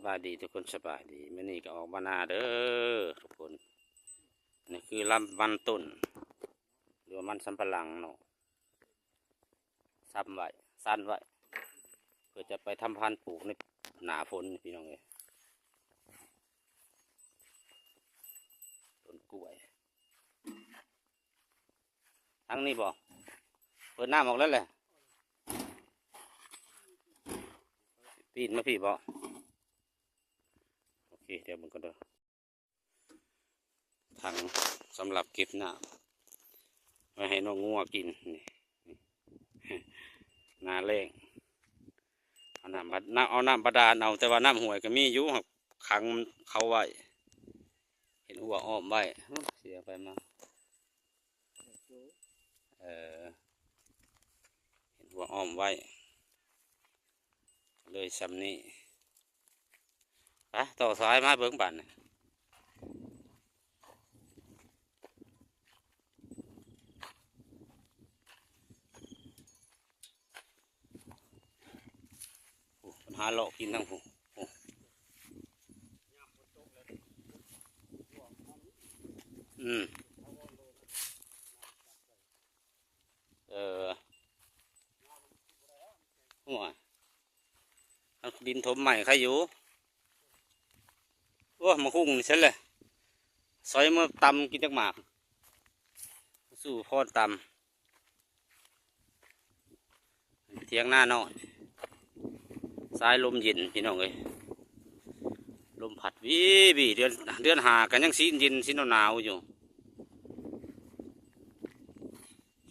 ສະບາຍດີທຸກຄົນ ສະບາຍດີ. ມື້ນີ້ກໍອອກມານາເດີທຸກຄົນ. ນີ້ຄືລຳມັນຕົ້ນ ຫຼືວ່າມັນສຳປະຫຼັງເນາະ, ຊຳໄວ້ ຊັນໄວ້ ເພື່ອຈະໄປທຳພັນປູກໃນໜ້າຝົນພີ່ນ້ອງເອີຍ. ຕົ້ນກ້ວຍ ທາງນີ້ບໍ່? ເປີດນ້ຳອອກແລ້ວແຫຼະ. ປີນມາພີ້ບໍ່? ໂອເຄ ດຽວເບິ່ງກ່ອນເດີ. ຖັງສຳລັບເກັບນ້ຳໄວ້ໃຫ້ນ້ອງງົວກິນ ນີ້ ໜ້າແລ້ງ. ເອົານ້ຳບາ ນ້ຳ ເອົານ້ຳບາດານເອົາ, ແຕ່ວ່ານ້ຳຫ້ວຍກໍມີຢູ່ ຫາກຂັງເຂົາໄວ້ ເຮັດຮົ້ວອ້ອມໄວ້. ໂອ້ ເສຍໄປມາ ເອີ ເຮັດຮົ້ວອ້ອມໄວ້ ເລີຍຊ່ຳນີ້. ໄປ ຕໍ່ສາຍມາເບິ່ງບາດນີ້. ໂອ້ ເພິ່ນຫາເລາະກິນທາງພຸ້ນ. ໂອ້ ອືມ ເອີ ໂອ້ຍ ເອົາດິນຖົມໃໝ່ໃຄຢູ່. ໂອ້ຍ ມາຫຸ່ງນີ້ຊັ້ນແຫຼະ ຊອຍມາຕຳກິນຈັກໝາກ ສູ້ພອນຕຳ. ຖຽງນານ້ອຍ ສາຍລົມເຢັນພີ່ນ້ອງເອີຍ, ລົມພັດວີວີ. ເດືອນ ເດືອນຫ້າກໍຍັງຊິເຢັນ ຊິໜາວໆຢູ່.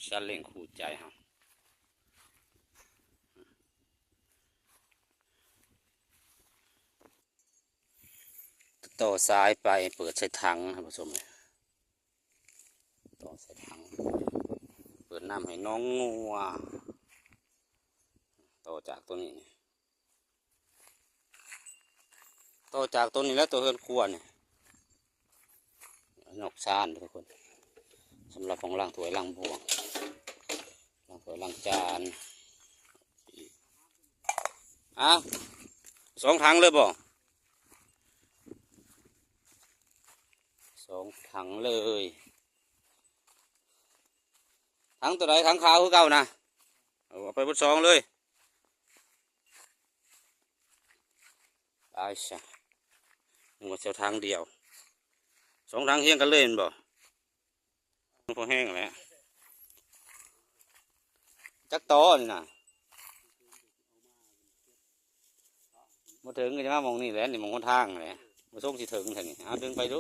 ສັດລ້ຽງຄູ່ໃຈເຮົາ ຕໍ່ສາຍໄປ ເປີດໃສ່ຖັງ ທ່ານຜູ້ຊົມ. ຕໍ່ໃສ່ຖັງ ເປີດນ້ຳໃຫ້ນ້ອງງົວ. ຕໍ່ຈາກຕົວນີ້ ຕໍ່ຈາກຕົວນີ້ແຫຼະ ຕົວເຮືອນຄົວນີ້ ນອກຊານເດີທຸກຄົນ. ສຳລັບຂອງລ້າງຖ້ວຍລ້າງບ່ວງ ລ້າງຖ້ວຍລ້າງຈານ. ອ້າວ ສອງຖັງເລີຍບໍ່? ສອງຖັງເລີຍ. ຖັງຕົວໃດ? ຖັງຂາວຄືເກົ່ານະ? ເອົາ ເອົາໄປເບິດສອງເລີຍ. ໄປຊະ ນຶກວ່າຊິເອົາຖັງດຽວ. ສອງຖັງຮຽງກັນເລີຍແມ່ນບໍ່? ພໍແຮງແຫຼະ. ຈັກຕໍນີ້ນະ? ບໍ່ເຖິງກໍຈະມາໝ່ອງນີ້ແຫຼະ ນີ້ໝ່ອງຫົນທາງແຫຼະ. ບໍ່ຊົງຊິເຖິງແທ້ນີ້. ເອົາ ດຶງໄປດູ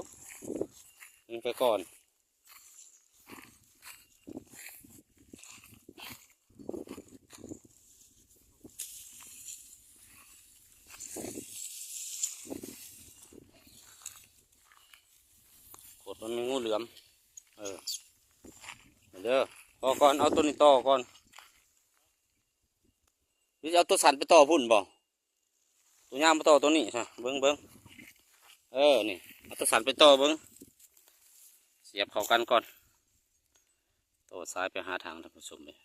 ດຶງໄປກ່ອນ. ກົດ ມັນມີງູເຫຼືອມ. ເອີ ເດີ ພໍກ່ອນ ເອົາຕົວນີ້ຕໍ່ກ່ອນ. ຫຼືຈະເອົາຕົວສັ້ນໄປຕໍ່ພຸ້ນບໍ່? ຕົວຍາວມາຕໍ່ຕົວນີ້ຊະ ເບິ່ງ ເບິ່ງ. ເອີ ນີ້ ເອົາຕົວສັ້ນໄປຕໍ່ເບິ່ງ. ສຽບເຂົ້າກັນກ່ອນ ຕໍ່ສາຍໄປຫາທາງ ທ່ານຜູ້ຊົມເອີຍ.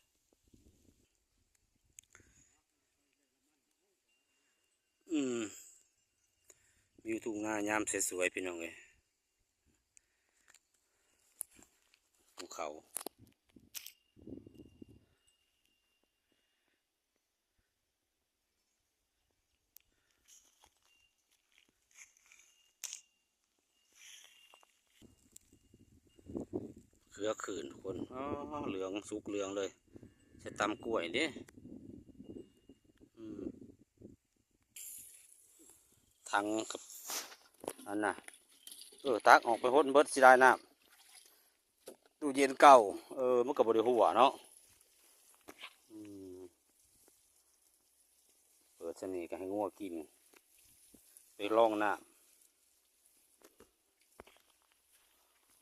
ອືມ ວິວທົ່ງນາຍາມສວຍໆ ພີ່ນ້ອງເອີຍ. ພູເຂົາ ເຂືອຂຶ້ນຄົນ. ອໍ ເຫຼືອງ ສຸກເຫຼືອງເລີຍ ໃສ່ຕຳກ້ວຍເດ້. ອືມ ຖັງກັບອັນນະ ເອີ ຕັກອອກໄປຫົດເບິດ ເສຍດາຍນ້ຳ. ຕູ້ເຢັນເກົ່າ ເອີ ມັນກໍບໍ່ໄດ້ຮົ່ວເນາະ. ອືມ ເປີດຊະນີ້ກໍໃຫ້ງົວກິນ ໄປລອງນ້ຳ.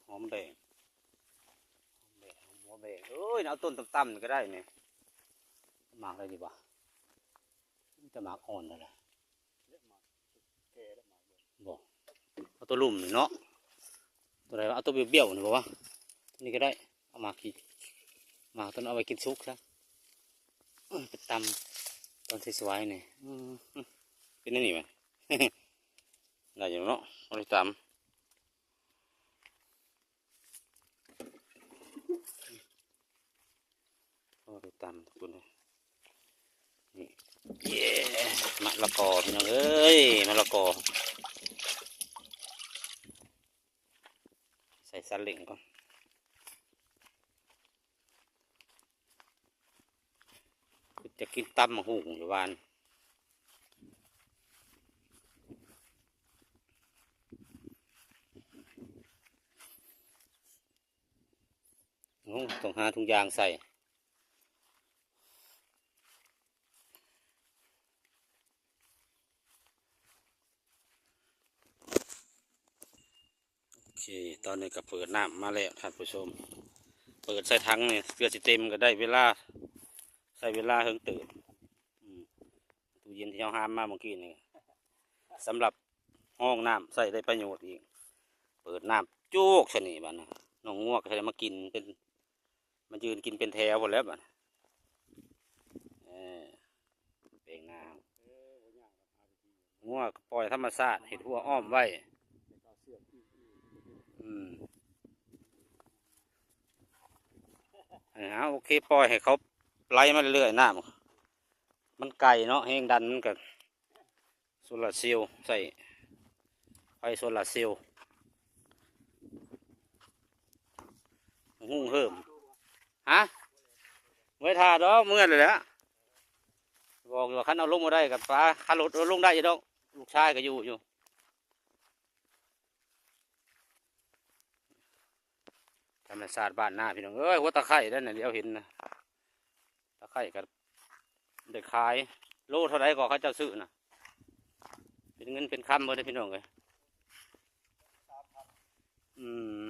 ຫອມແດງ ຫອມແດງ ຫອມຫົວແບງ. ເອີຍ ເອົາຕົ້ນຕ່ຳໆນີ້ກໍໄດ້ນີ້. ໝາກໄດ້ດີບໍ່? ມີແຕ່ໝາກອ່ອນເທົ່ານັ້ນແຫຼະ. ບໍ່ ເອົາຕົວລຸ່ມນີ້ເນາະ. ຕົວໃດວະ? ເອົາຕົວບ້ຽວໆນີ້ບໍ່ວະ? ນີ້ກໍໄດ້. ເອົາໝາກກີ້ ໝາກຕົວນັ້ນເອົາໄວ້ກິນສຸກຊະ. ເອີ ໄປຕຳຕອນສວາຍໆນີ້. ອືມ ເປັນແນວນີ້ຫວາ? ໄດ້ຢູ່ເນາະ ບໍ່ໄດ້ຕຳ ບໍ່ໄດ້ຕຳທຸກຄົນເອີຍ. ນີ້ ເຢ້ ມະລະກອພີ່ນ້ອງເອີຍ ມະລະກອ ໃສ່ຊາເລັງກ່ອນ. ຈະກິນຕຳບັກຫຸ່ງຢູ່ບ້ານ ໂອ້ ຕ້ອງຫາຖົງຢາງໃສ່. ໂອເຄ ຕອນນີ້ກໍເປີດນ້ຳມາແລ້ວທ່ານຜູ້ຊົມ ເປີດໃສ່ຖັງນີ້ ເພື່ອຊິເຕັມກໍໄດ້ເວລາ ໃຊ້ເວລາເຫິງເຕີບ. ອືມ ຕູ້ເຢັນທີ່ເຮົາຫາມາເມື່ອກີ້ນີ້ ສຳລັບຮອງນ້ຳໃຊ້ໄດ້ປະໂຫຍດອີກ. ເປີດນ້ຳໂຈກຊະນີ້ບາດນີ້ ນ້ອງງົວກໍຊິໄດ້ມາກິນເປັນ ມາຢືນກິນເປັນແຖວພຸ້ນແຫຼະບາດນີ້. ເອີ ແປງນາ ງົວກໍປ່ອຍທຳມະຊາດ ເຮັດຮົ້ວອ້ອມໄວ້. ອືມ ເອີ ເອົາ ໂອເຄ ປ່ອຍໃຫ້ເຂົາໄຫຼມາເລື້ອຍໆ ນ້ຳມັນໄກເນາະ ແຮງດັນມັນກໍ ໂຊລາເຊວ ໃຊ້ໄຟໂຊລາເຊວ ຫຸ່ງເຫີມ. ຮະ ບໍ່ໄດ້ຖ້າດອກ ເມື່ອແລ້ວແຫຼະ. ບອກຢູ່ວ່າຄັນເອົາລົງບໍ່ໄດ້ກໍປາ ຄັນລົດເອົາລົງໄດ້ຢູ່ດອກ ລູກຊາຍກໍຢູ່ຢູ່. ທຳມະຊາດບ້ານນາພີ່ນ້ອງເອີຍ ຫົວຕະໄຄນັ້ນນະ ດຽວເຫັນນະ ຕະໄຄກໍໄດ້ຂາຍ ໂລເທົ່າໃດກໍເຂົາເຈົ້າຊື້ນະ ເປັນເງິນເປັນຄຳເບິດເດ້ພີ່ນ້ອງເອີຍ. ອືມ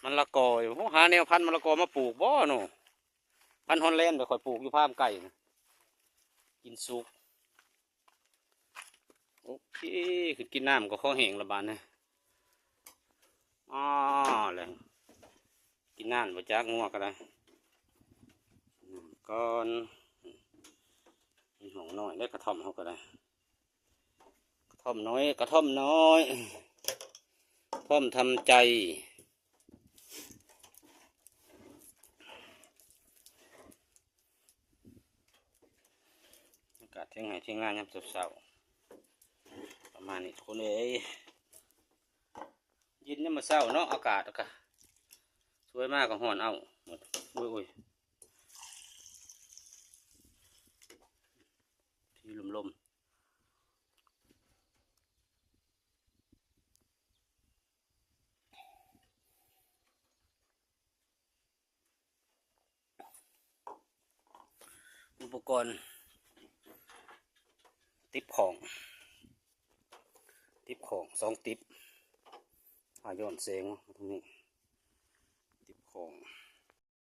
ມະລະກອ ໂອ້ ຫາແນວພັນມະລະກອມາປູກບໍ່ເນາະ. ພັນຮອນແລນໄປ ຂ້ອຍປູກຢູ່ຟາມໄກ່ນະ ກິນສຸກ. ໂອເຄ ຂຶ້ນກິນນ້ຳກໍຄໍແຫ້ງລະບາດນີ້. ອ້າ ແລ້ວກິນນ້ຳບໍ່ຈັກ ງົວກໍໄດ້ ກິນນ້ຳກ່ອນ. ມີຫ້ອງນ້ອຍເດ້ ກະທ່ອມເຮົາກໍໄດ້ ກະທ່ອມນ້ອຍ ກະທ່ອມນ້ອຍ ກະທ່ອມທຳໃຈ. ອາກາດຖຽງໄຮ່ຖຽງນາຍາມເຊົ້າໆ ປະມານນີ້ທຸກຄົນເອີຍ. ເຢັນຍາມມື້ເຊົ້າເນາະ ອາກາດກະ ສວຍມາກະຮ້ອນເອົ້າໝົດ. ໂອ້ຍໆ ທີ່ລົມໆ. ອຸປະກອນຕິບຂອງ ຕິບຂອງສອງຕິບ ອາ ຍ້ອນແສງເນາະ ຕາງນີ້ ຕິບຂອງ